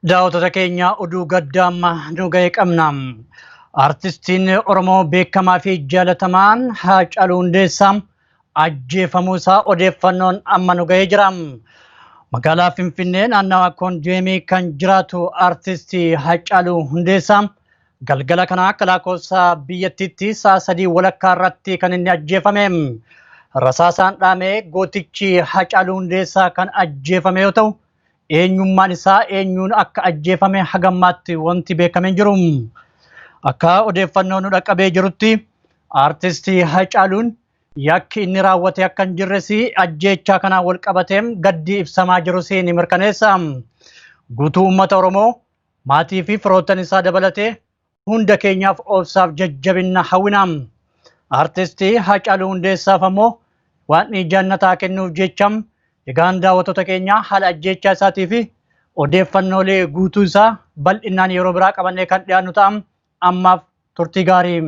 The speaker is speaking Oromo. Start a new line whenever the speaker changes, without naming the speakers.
Daawwattoota keenya, oduu gaddaa amma nu ga'e qabna. Artistiin Oromoo beekamaa fi jaalatamaan Haacaaluu Hundeessaa ajjeefamuu isaa odeeffannoon amma nu ga'ee jira. Magaalaa Finfinnee naannawa Koondeemii kan jiraatu Artistii Haacaaluu Hundeessaa galgala kana akka lakkoofsa biyyattiitti sa'a 3:30 irratti kan inni ajjeefame. Rasaasaan dhaamee gootichi Haacaaluu Hundeessaa kan ajjeefame yoo ta'u, eenyummaan isaa eenyuun akka ajjeefame hagammaatti wanti beekame hin jiru. Akka odeeffannoo nu dhaqqabee jirutti, Aartistii Hacaaluun yakki inni raawwate akka hin jirres ajjeechaa kanaan wal qabatee gaddi ibsamaa jirus ni mirkaneessa. Guutuu uummata Oromoo, maatii fi firoottan isaa dabalatee hunda keenyaaf obsaaf jajjabinna hawwina. Aartistii Haacaaluu Hundeessaaf ammoo waan jannataa kennuuf jecha. Egaan daawwattoota keenya, haala ajjeechaa isaatii fi odeeffannoolee guutuu isaa bal'inaan yeroo biraa qabannee kan dhiyaannu ta'a. Ammaaf turtii gaarii.